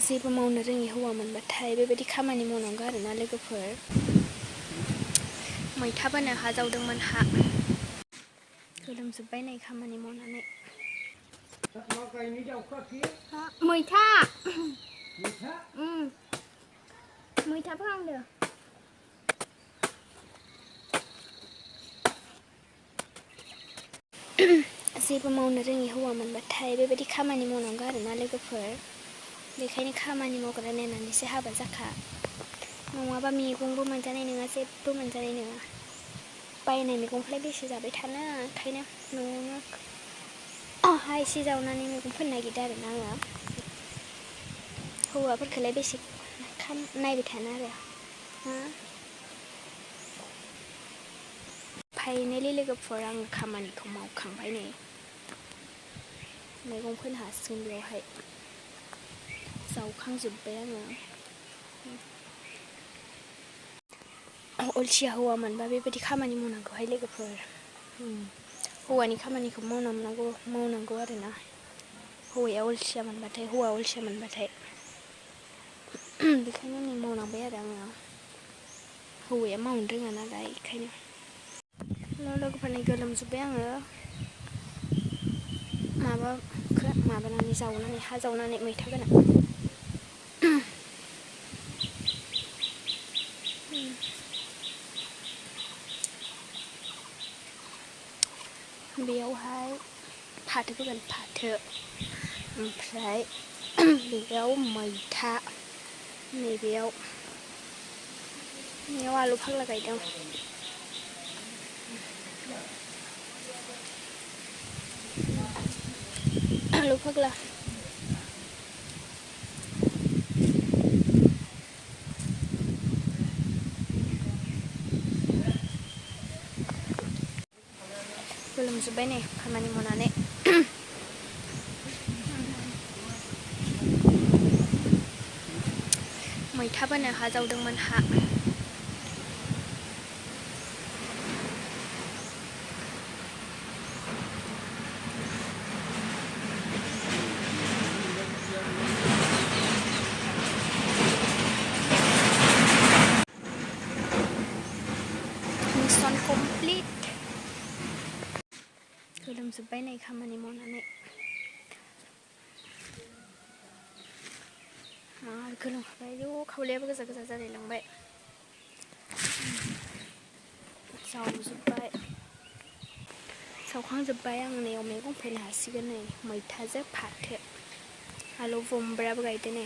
जेबो मावनो रोङि हौवा मोनबाथाय बेबायदि खामानि मावनांगौ आरोना लोगोफोर। मैथा बोनो हा जावदोंमोन हा। गोलोमजोब्बाय नै खामानि मावनानै। मैथा मैथा फोहांदो। जेबो मावनो रोङि हौवा मोनबाथाय बेबायदि खामानि मावनांगौ आरोना लोगोफोर। बेखायनो खामानि मावग्रा नायनानैसो हाबा जाखा। नङाबा मैगंबो मोनजानाय नङा, जेबो मोनजानाय नङा। बायनाय मैगंखौलाय बेसे जाबाय थानो, ओंखायनो न'आवनो हा एसे जावनानै मैगं फोनो नागिरदों आरोना आङो। हौवाफोरखौलाय बेसे नायबाय थानो आरो। फाइनेलि लोगोफोर आङो खामानिखौ मावखांबाय नै। मैगं फोनो हासिगोन बेयावहाय। जावखांजोब्बाय आङो। अलसिया हौवा मोनबा बेबायदि खामानि मावनांगौहाय लोगोफोर। हौवानि खामानिखौ मावनांगौ आरोना। हौवा अलसिया मोनबाथाय बेखायनो नै मावनांबाय आरो आङो। हौवाया मावनो रोङा नालाय बेखायनो। लोगोफोरनि गोलोमजोब्बाय आङो। जावनानै हा जावनानै मैथा गोनां। बेयावहाय फाथो फोगोन, फाथो। ओमफ्राय बेयाव मैथा, नैबेयाव आलु फाग्ला गायदों। आलु फाग्ला। गोलोमजोब्बाय नै खामानि मावनानै। मैथा बोनो हा जावदोंमोन हा। Mission complete. गोलोमजोब्बाय नै खामानि मावनानै। गोलोमखाबाय आयौ खावलायाबो गोजा गोजा जालायलांबाय। सावखांजोब्बाय आं नैयाव मैगं फोनो हासिगोन नै मैथाजों फाथो। आलु बमब्राबो गायदो नै।